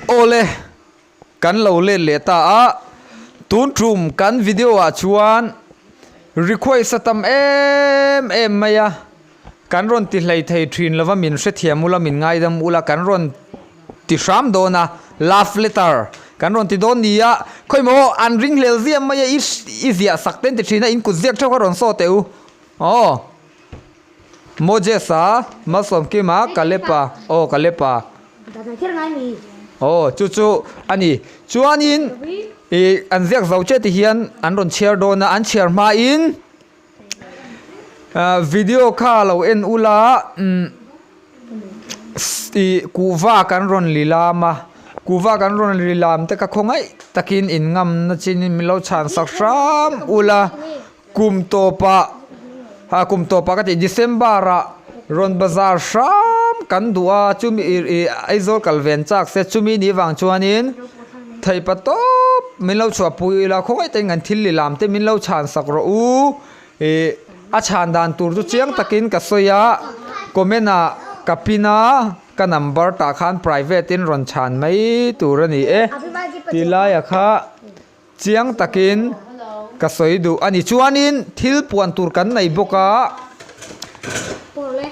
Awle, kan lo let leh ta a, tun tum kan video ah chuan request a tam em em mai a, kan rawn ti hlei thei thin lova min hrethiam ula min ngaidam ula kan rawn ti hram dawn a, love letter kan rawn ti dawn ni a, khawimaw an ring hlel ziah mai a i i ziah sak ten ti thin a in kut ziak theuh kha rawn saw teh u aw. Moses-a, Malsawmkima, Kalep-a, aw Kalep-a. Aw chu chu a ni. Chuanin ih an ziak zo che ti hian an rawn chhiar dawn a, an chhiar hmain ah video kha lo en ula umm ih kuhva kan rawn li lam a, kuhva kan rawn li lam te kha khawngaih takin inngamna chinin min lo chhan sak hram ula. Kum tawpah ah kum tawpah ka tih December ah rawn bazar hram kan duh a chumi ih ih Aizawl kal ven chak se chumi nih vang chuanin theihpa tawp min lo chhuahpui ila khawngaih takin kan thil lilam te min lo chhan sak rawh u ih a chhan dan tur chu chiang takin ka sawi a comment ah ka pin a ka number tah khan private in rawn chhan mai tur a ni e tilai ah kha. Chiang takin ka sawi duh a ni. Chuanin thil puan tur kan nei bawk a,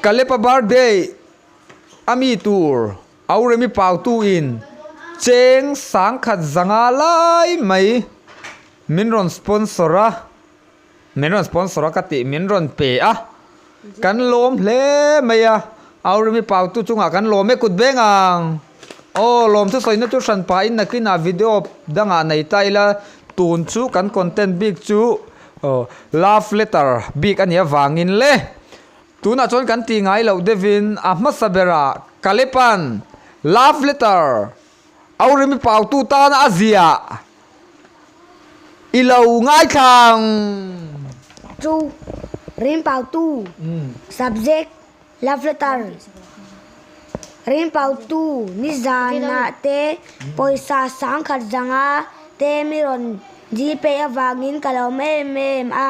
Kalepa birthday a mi tur Auremi Pautu in cheng sangkhat zanga lai mai min rawn sponsor a, Min rawn sponsor a ka tih min rawn pe a, kan lawm hle mai a, Auremi Pautu chungah kan lawm e kut beng ang. Aw lawm chu sawina chu hran pahin nakinah video dangah nei ta ila tun chu kan content bik chu love letter bik a nih avangin le tunah chuan kan tih ngai loh deuhin a hmasa berah Kalepan love letter Auremi Pautu tana a ziah. I lo ngaithlang. Chu rim pautu subject love letter rim pautu nizanah te pawisa sangkhat zanga te mi rawn dil peih avangin ka lo awm em em a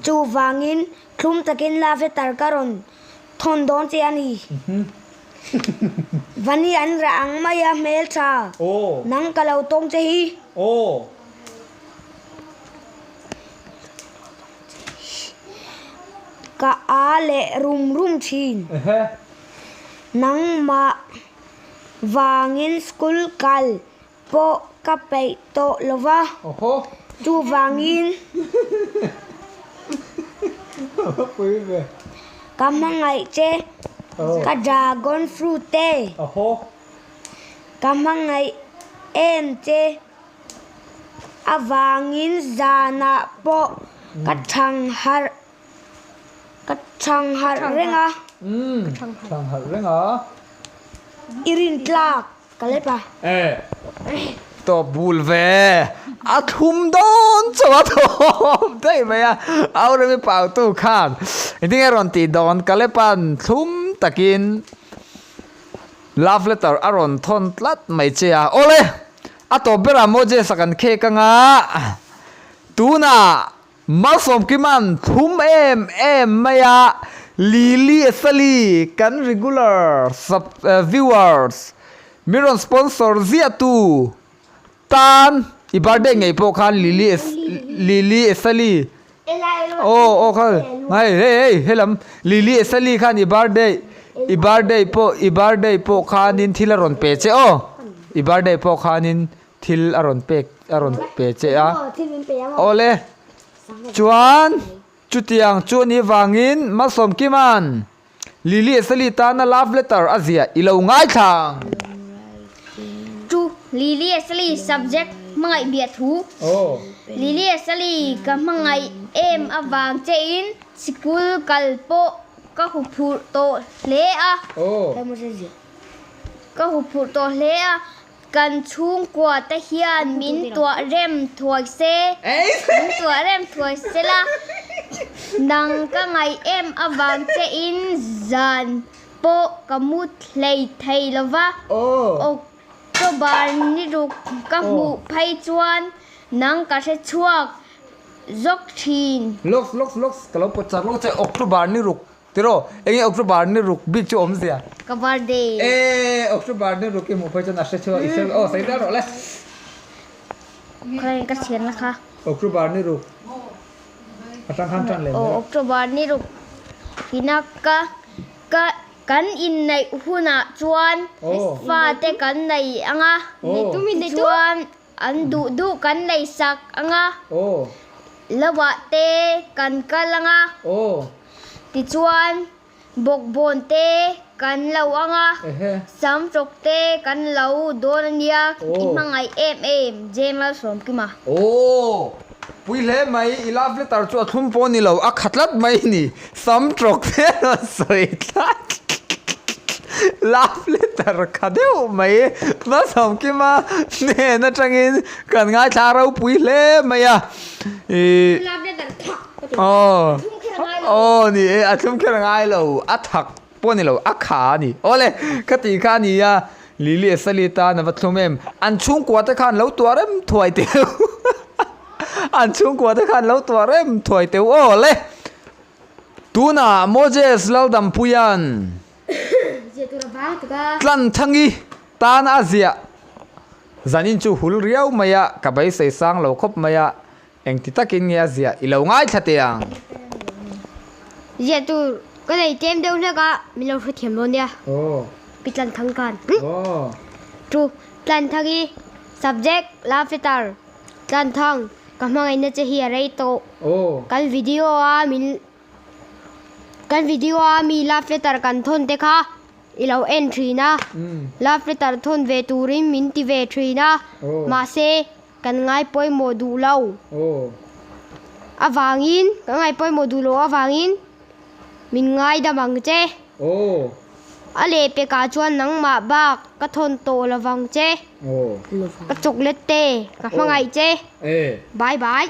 chuvangin thlum takin love letter ka rawn thawn dawn che a ni. Vani an rah ang mai a hmeltha nang ka lo tawng che hi. Ka a leh rum rum thin. Nangmah vangin school kal pawh ka peih tawh lo va, chuvangin ka hmangaih che, ka dragon fruit te, ka hmangaih em che avangin zanah pawh ka thang harh ka thang harh reng a. I rintlak. Ka lep a. Eh. Tawp bul ve. A thlum dawn chauh a thawm daih mai a. Auremi pautu khan engtin nge rawn tih dawn ka lepan thlum takin love letter a rawn thawn tlat mai che a. Awle! A tawp berah Moses a kan khek anga tunah Malsawmkima'n thlum em em mai a, Lily Esali kan regular sub viewers min rawn sponsor ziah tu tan i birthday ngei pawh khan Lily Lily Esali aw aw kha hei hei hei helam Lily Esali khan i birthday i birthday pawh i birthday pawh khanin thil a rawn pe che aw i birthday pawh khanin Thil a rawn pek a rawn pe che a. Awle. Chuan chutiang chu anih vangin Malsawmkima'n Lily Esali tana love letter a ziah i lo ngaithla ang. Chu Lily Esali subject hmangaih biah thu. Lily Esali ka hmangaih em avang chein sikul kal pawh ka huphurh tawh hle a. Ka huphurh tawh hle a. Kan chhungkua te hian min tuah rem thuai se, min tuah rem thuai se la, nang ka ngaih em avang che in zan pawh ka mu hlei thei lo va, October ni ruk ka hmuh phei chuan nang ka hre chhuak zawk thin. Lawks, lawks, lawks, ka lo pawt chak lawk che, October ni ruk. Tiraw, enge October ni ruk bik chu awmzia? Ka birthday. E, October ni ruk i hmuh phei chuan a hre chhuak i hre aw sawi zel rawh le. Khawngaih ka chhiar na kha. October ni ruk atang khan tan leh Aw October ni ruk hina ka ka kan inneih hunah chuan fate kan nei anga chuan an duh duh kan nei sak anga lovah te kan kal anga tichuan Bawkbawn te kan lo ang a, sam tawk te kan lo dawn a nia, i hmangaih em em, Jamal Sawmkima. Aw, pui hle mai, i love letter chu a thlum pawh a ni lo, a kha tlat mai a ni, sam tawk te an rawn sawi tlat, love letter kha deuh mai, Malsawmkima hnen atangin kan ngaithla ropui hle mai a, ih. Love letter thak. Aw aw ni e a thlum kher ngai lo a thak pawh a ni lo a kha a ni aw le ka tih kha a ni a Lily leh Sally tan a va thlum em an chhungkua te khan lo tuah rem thuai teu an chhungkua te khan lo tuah rem thuai teu aw le tunah Moses Laldampuia'n Tlanthangi tan a ziah zanin chu hul riau mai a ka beisei sang lo khawp mai a. Engti takin nge a ziah i lo ngaithla teh ang? Ziah tur ka nei tlem deuh hlek a, min lo hrethiam dawn nia. Pi Tlanthang khan. Thu Tlanthang i subject love letter Tlanthang ka hmangaihna che hi a rei tawh. Kan video a min kan video a mi love letter kan thawn te kha i lo en thin a. Love letter thawn ve turin min ti ve thin a. Mahse Kan ngai pawimawh duh lo avangin, kan ngai pawimawh duh lo avangin min ngaidam ang che. A lehpekah chuan nangmah bak ka thawn tawh lo vang che. Ka chocolate te ka hmangaih che. Bye bye.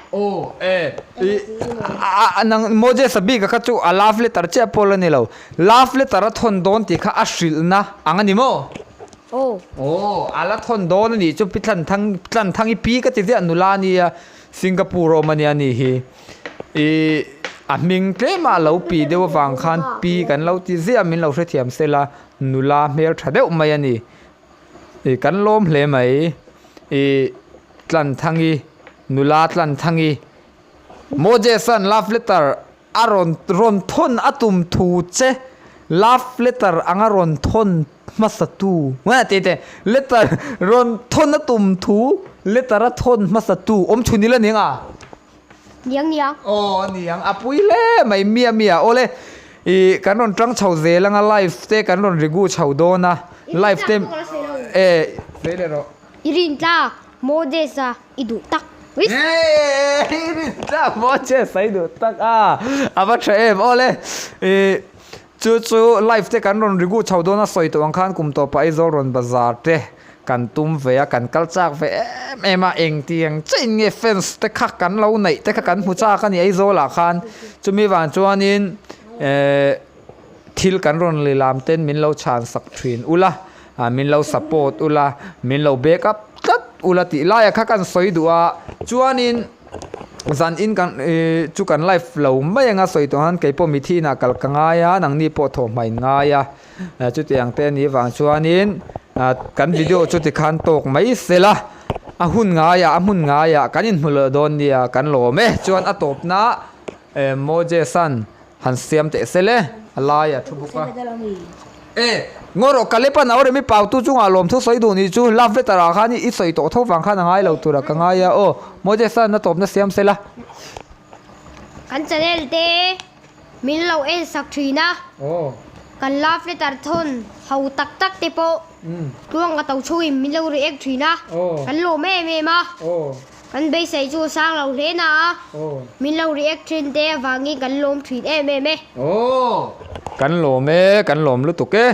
Moses-a bik a kha chu a love letter chiah pawh la ni lo. Love letter a thawn dawn tih kha a hrilhna ang a ni maw? Aw. Aw, a la thawn dawn a nih chu Pi Tlanthang, Tlanthang i pi ka ti ziah nula a nia, Singapore a awm a nia ni hi. Ih, a hming tlema a lo pi deuh avang khan pi kan lo ti ziah min lo hrethiam se la, nula hmel tha deuh mai a ni. Ih, kan lawm hle mai. Ih, Tlanthangi, nula Tlanthangi. Moses-a'n love letter A rawn rawn thawn a tum thu che love letter anga rawn thawn hmasa tu nge tih teh letter rawn thawn a tum thu letter a thawn hmasa tu awm chhun ila ning a? Niang niang. Aw a niang a pui hle mai mia mia aw le ih kan rawn tang chho zel anga live te kan rawn regu chho dawn a live te e sawi leh rawh. I rintlak Moses-a i duh tak. Eeii i rintlak Moses-a i duh tak a, a va tha em aw le. Ih chu chu live te kan rawn rigu chho dawn a sawi tawh ang khan kum tawpah Aizawl rawn bazar te kan tum ve a, kan kal chak ve em em a, engtiang chiahin nge fans te kha kan lo neih te kha kan hmu chak a ni Aizawlah khan. Chumi vang chuanin eh thil kan rawn lilam ten min lo chhan sak thin ula. Ah min lo support ula, min lo back up tlat ula tih laia kha kan sawi duh a, chuanin zan in kan ih chu kan live lo mai anga sawi tawh han keipawh mithi inah kal ka ngai a, nangni pawh thawhhma in ngai a, chutiang te anih vang chuanin ah kan video chu tikhan tawk mai sela, a hun ngaiah a hmun ngaiah kan inhmu leh dawn nia kan lawm e, chuan a tawpna eh Moses-a'n Han siam teh se le, a lai a thu bawk a. E, ngaw rawh, Kalepa nau remi pautu chungah lawmthu sawi duh nih chu love letter ah khan i sawi tawh tho vang khan a ngai lo tura ka ngai a aw. Moses-a na tawpna siam se la. Kan channel te min lo en sak thin a, kan love letter thawn ho tak tak te pawh tluang ka to chungin min lo react thin a, kan lawm em em a. Kan beisei chu a sang lo hle na a, min lo react thin te avangin kan lawm thin em em e. Aw, kan lawm e, kan lawm lutuk e.